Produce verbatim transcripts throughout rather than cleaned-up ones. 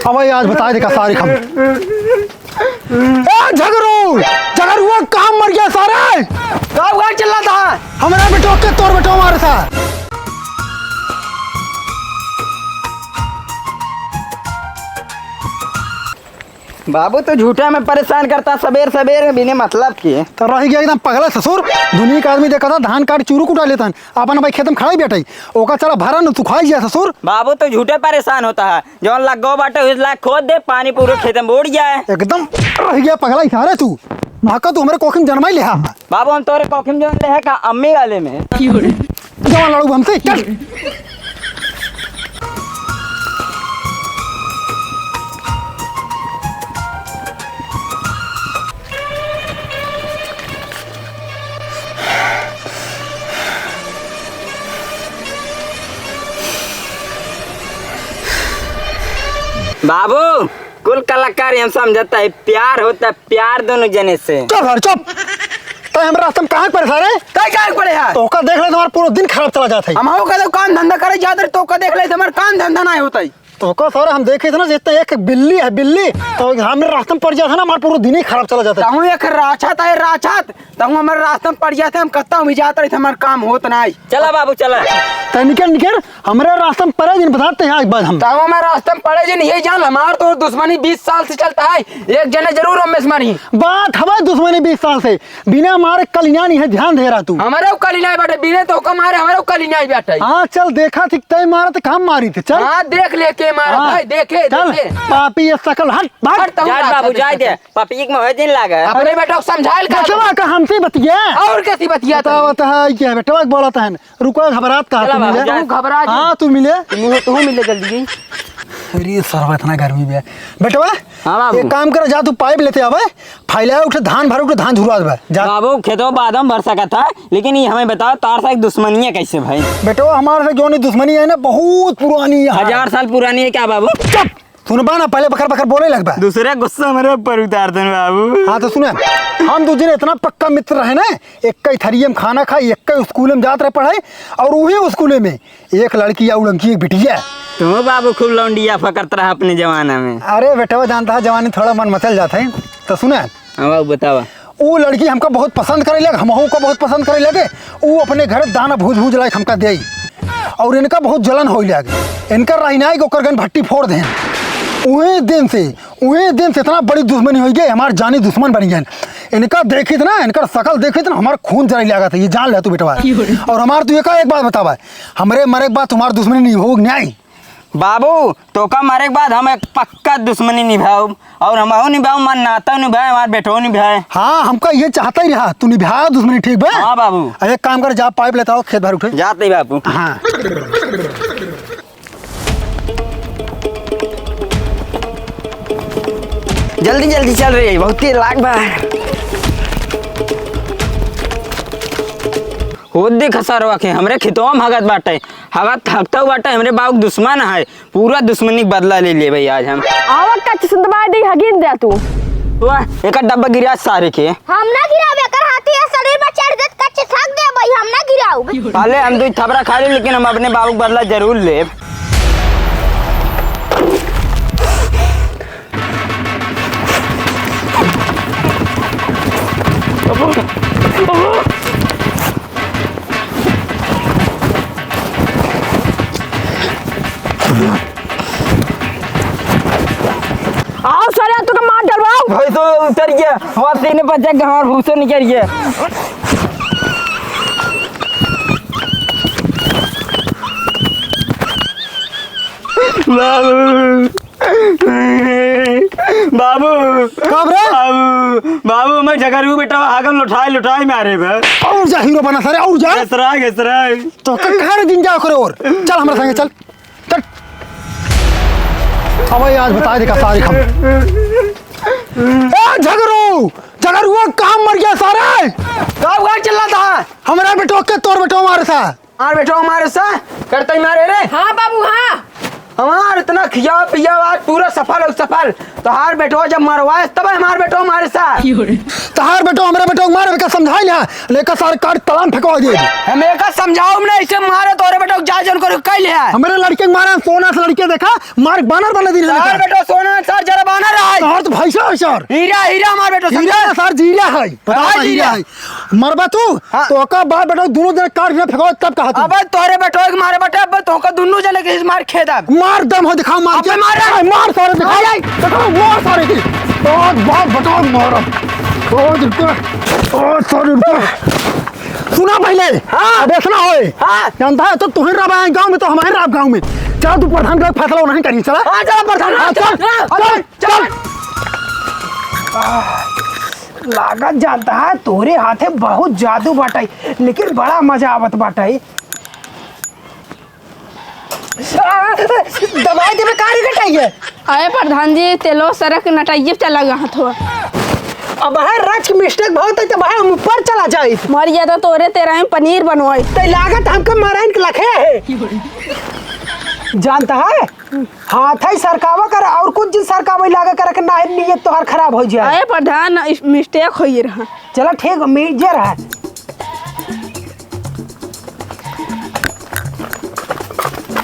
अब आज बताइ देइ का सारे हम। ए झगरू, झगरुआ कहाँ मर गया सारे? का हुआ चिल्लात है? हमरा बेटवा के तोर बेटवा मारे था। बाबू, तू झूठे में परेशान करता सबेर सबेर बिना मतलब के। तो रहि गया एकदम पगला ससुर। दुनिया का आदमी देखा था, धान काट चूरू कुटा लेता है, अपन भाई खेत में खड़ा ही बैठा ही। ओका चला भरा न, तू खाई जा ससुर। बाबू, तू झूठे परेशान होता है, जौन लग्गो बाटे उस लायक खोद दे, पानी पूरे खेत में बूड़ जाए। एकदम रहि गया पगला ही सारे तू। महका तू हमरे कोखी में जन्मा ही लेहा। बाबू, हम तोरे कोखी में जौन लेहा का अम्मी वाले में। जवान लड़ू हमसे, चल। बाबू, कुल कलाकार हम समझता है, प्यार होता है, प्यार दोनों जने से। चुप हर, चुप। तै हमरा रास्ता में कहाँ के पड़े सारे? तै कहाँ के पड़े है? तोका देख ले, तुम्हारा पूरा दिन खराब चला जाता है। हम हो कहते काम धंधा करे जाते, तोका देख ले, तुम्हारा काम धंधा नहीं होता है। तोका सारे हम देखे थे ना, जितना एक बिल्ली है, बिल्ली, तो हमरे रास्ता में पड़ जाता है ना, हमारा पूरा दिन ही खराब चला जाता है। तहूँ एक राछत है, राछत। तहूँ हमारे रास्ता में पड़ जाते, हम कहता हूँ, जात रही, हमार काम होत नाई। चला बाबू, चला। तै निकर, निकर, हमरे रास्ता में पड़े जिन बताते हैं आज बाद हम। तहूँ हमारे रास्ता में पड़े जिन, यही जान, हमार तो दुश्मनी बीस साल से चलता है, एक जने जरूर हमें से मारी। बात हवे दुश्मनी बीस साल से, बिना मारे कलिनानी है, ध्यान दे रहा तू। हमारे कलिनाई बाटे, बिना तो का मारे, हमारे कलिनाई बाटे। हाँ, चल, देखा थी, तै मारा तो हम मारी थे, चल। हाँ, देख ले के मारा हाँ, भाई, देखे, चल, देखे। पापी ये सकल, हट, भाग। हट, तहूँ जाए रास्ता बाबू, देख जाए दे। पापी एक में होए दिन लागे। अपने बेटा को समझाइल का? बेटवा का हमसे बतिया। और कैसी बतिया बताओ, था? बता है, क्या बेटवा के बोलत है? रुको, घबरात का चला तू बाबू, मिले? जा। तू घबरा जा। हाँ, तू मिले। तू, तू मिले जल्दी। अरे सरवा, इतना गर्मी बे। बेटवा, हाँ बाबू। एक काम कर, जा तू पाइप लेते आवे, फैलाए उठे धान भर उठे धान झुरवा देबे। जा। बाबू, खेतवा बादाम भर सकत है, लेकिन ये हमें बताओ, तार से एक दुश्मनी है कैसे भाई? बेटवा, हमारे से जो नहीं दुश्मनी है ना, बहुत पुरानी है। हजार साल पुरानी है क्या बाबू? चुप! सुनबा ना, पहले बकर बकर बोले लगबा। दूसरा गुस्सा हमारे ऊपर उतार देन बाबू। हाँ तो सुने, हम दू जने इतना पक्का मित्र रहे ना, एक ही थरिये में खाना खाई, एक ही स्कूल में जात रहे पढ़ाई, और वही स्कूल में एक लड़की या उड़ंकी एक बिटिया। तू बाबू खूब लौंडिया फकरत रहा अपने जमाना में। अरे बेटवा, जानता है जवानी थोड़ा मन मचल जात है, तो सुने, हाँ बाबू, बतावा। ऊ लड़की हमका बहुत पसंद करे लग, हमहू का बहुत पसंद करे लगे। ऊ अपने घर दाना भूज भूज लाइक हमका देई। और इनका बहुत जलन होई लग। इनका रहनाई के ओकर गन भट्टी फोड़ देन। उहे दिन से, उहे दिन से इतना बड़ी दुश्मनी होई गई, हमार जानी दुश्मन बन गए। इनका देखित ना, इनकर शकल देखित ना, हमार खून जराई लागत है, ये जान ले तू बेटवा। और हमार तू एका एक बात बतावा, हमरे मरे के बाद तुम्हार दुश्मनी नहीं होग, नहीं? बाबू, तोका मरे के बाद हम एक पक्का दुश्मनी निभाउब, और हमहू निभाउब, हमार नातउ निभाए, हमार बेटो निभाए। हाँ, हमका ये चाहता ही रहा, तू निभाया दुश्मनी, ठीक बा? हाँ बाबू। अरे एक काम कर, जा पाइप लेता हो, खेत भर उठे। जात ही बाबू। हाँ। जल्दी जल्दी चल रही है, बहुत तेज लाग बा। हो देख सरवा के, हमरे खेतवा में हगत बाटे, हगत हगतउ बाटे, हमरे बाबू के दुश्मन है, पूरा दुश्मनी के बदला ले लेबे आज हम। आवा कच्च सुंदरबाई दी हगिन दे तू। वाह, एकर डब्बा गिरा सारे के। हम ना गिरावे, एकर हाथी है, शरीर में चढ़ देत कच्च थक दे भाई, हम ना गिराऊ। पहले हम दू थपरा खा ले, लेकिन हम अपने बाबू के बदला जरूर लेब। आओ सारे, तू के मार डलवाओ। भाई तो उतर गया, हमारे सीने पर जग, हमारे भूसो निकल गया। बाबू। बाबू। कब रे? बाबू, बाबू, मैं झगड़ू बेटा, आगम लुटाई, लुटाई मारे बे। और जा हीरो बना सारे, और जा। घसरा, घसरा। तो क-, कहाँ रे दिन जाओ करे और? चल हमारे संगे चल। चल। अब आज बताइ देइ का सारे हम। ए, झगड़ू, झगड़ुआ कहाँ मर गया सारे? का हुआ चिल्लाता है? हमरा बेटो के तोर बेटो मारे सा। हमार बेटो मारे सा? करता ही मारे रे। हाँ बाबू, हाँ। हमार इतना खिया पिया आज पूरा सफल हो पर तोहार बेटो जब मरवाए तब हमार बेटो मारे सार। तोहार बेटो हमरे बेटो मारे, एका समझाई ना, लेकर सार काट तलाम फेंकवा दे। हम एका समझाऊ ना, इसे मारे तोरे बेटो जा जन करो कइले है। हमरे लड़के के मारे सोना से लड़के देखा, मार बानर बना दिन है तोहार बेटो सोना सार जरा बानर है। तोहार तो भैंसा है सार। हीरा, हीरा हमार बेटो हीरा समझा। है सार, जीरा है। बताओ हाँ, तो हीरा जीरा। है। मरबा तू? हाँ। तो ओका बाप बेटो दोनों जने काट के फेंको तब कहा तू। अबे तोरे बेटो के मारे बटे, अबे तोका दुन्नू जने के मार खेदा। मार दम हो दिखाओ मार अबे के। मार रे। ए, मार सारे दिखाओ। आई, आई। दिखाओ, मार सारे की। बहुत, बहुत बताओ मार। बहुत रुपया। बहुत सारे रुपया। सुना पहले। हाँ। अब ऐसा ना होए। हाँ। जानता है तो तुम्हें रब आए गाँव में तो हमारे रब गाँव में। चला तू प्रधान का फैसला नहीं करी, चला। हाँ, चला प्रधान, हाँ, चल, चल, चल, चल। चल। आह, लागत जानता है तोरे हाथे बहुत जादू बाटे, लेकिन बड़ा मजा आवत बाटे। आ, दबाई देबे का रे कटाई है? अरे प्रधान जी, तेलो सरक नटाइए चला गया हाथवा। अब है रच mistake बहुत है, तब है हम ऊपर चला जाई। मर गया तो तोरे तेरा में पनीर बनवाई। ते लागत हमका मराइन के लखे है। जानता है? हाथ ही सरकावा कर और कुछ दिन सरकावे लागे कर के ना नियत तोहार खराब हो जाए। अरे प्रधान, इस mistake होई रहा। चला ठीक, मिल जे रहा।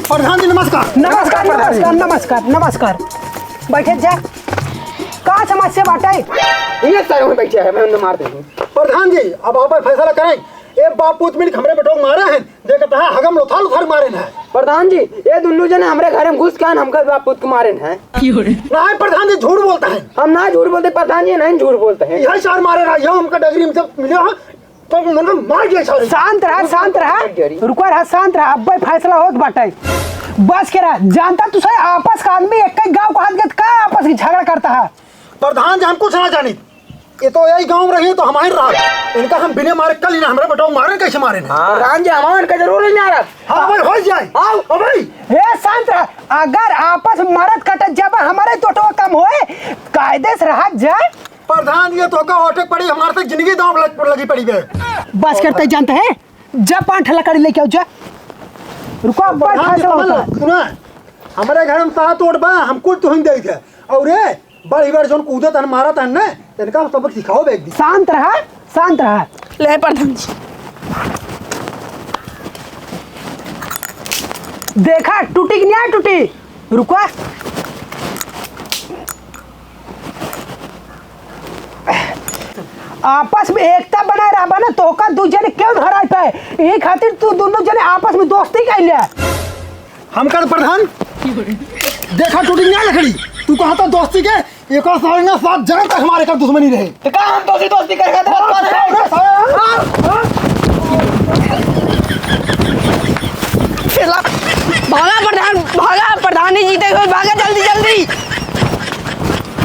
प्रधान जी नमस्कार। नमस्कार, नमस्कार, नमस्कार, नमस्कार। बैठे जा। का समस्या बाटे? ये सारे में बैठे हैं, मैं उन्हें मार देंगे। प्रधान जी, अब आप फैसला करें। ए बाप पूत मिल हमरे बेटो मारे हैं। देखत हा, हगम लोथाल उथाल मारेन है। प्रधान जी, ये दुन्नू जने हमरे घर में घुस के आन हमका बाप पूत के मारेन है। नहीं प्रधान जी, झूठ बोलता है। हम ना झूठ बोलते प्रधान जी, नहीं झूठ बोलते हैं। यही सार मारे रहा, यह हमका डगरी में जब मिले हो, तो मने मार दिया सारे। शांत रहा, शांत रहा। मार दिया रे। रुको रहा, शांत रहा, अब भाई फैसला होत बाटे। बस के रहा, जानता तू सही आपस का आदमी एक ही गाँव का हाथ गत का आपस की झगड़ा करता है। प्रधान जी, हम कुछ ना जानी। ये तो यही गाँव में रही तो हमारे रहा। इनका हम बिना मारे कल ही ना, हमरा बेटा मारे कैसे मारे ना? हाँ। प्रधान जी, हमारे इनका जरूर नहीं आ रहा। हाँ भाई, हो जाए। आओ। ओ भाई। हे शांत रह, अगर आपस में मारत कटत जब हमारे तो, तो कम होए, कायदे से रहा जाए। प्रधान जी, तो का ओटे पड़ी, हमारे से जिंदगी दांव लग, लगी पड़ी बे। बस करते जानते हैं, जा पाँच ठेला कड़ी लेके आओ जा। रुको, अब प्रधान जी, फैसला सुना होता ना, है। सुना, हमारे घर में सात वोट बा, हम कुल तुहिन दे दे। और ये बड़ी बार जोन कूदत हन, मारत हन ना, इनका सबक सिखाओ बे एक दिन। शांत रहा, शांत रहा। ले प्रधान जी। देखा, टूटी कि नहीं टूटी? रुको। आपस में एकता बनाए रहबा ना, तोहका दू जने क्यों हराए पाए? यही खातिर तू दोनों जने आपस में दोस्ती कर ले। हम कर प्रधान, देखा टूटी ना लकड़ी, तू कहा था दोस्ती के, एक और साल ना सात जन्म तक हमारे का दुश्मनी रहे। तो का हम दोस्ती, दोस्ती करेगा? हाँ, हाँ, हाँ, हाँ। भागा प्रधान, भागा, प्रधान नहीं जीते, भागा जल्दी, जल्दी।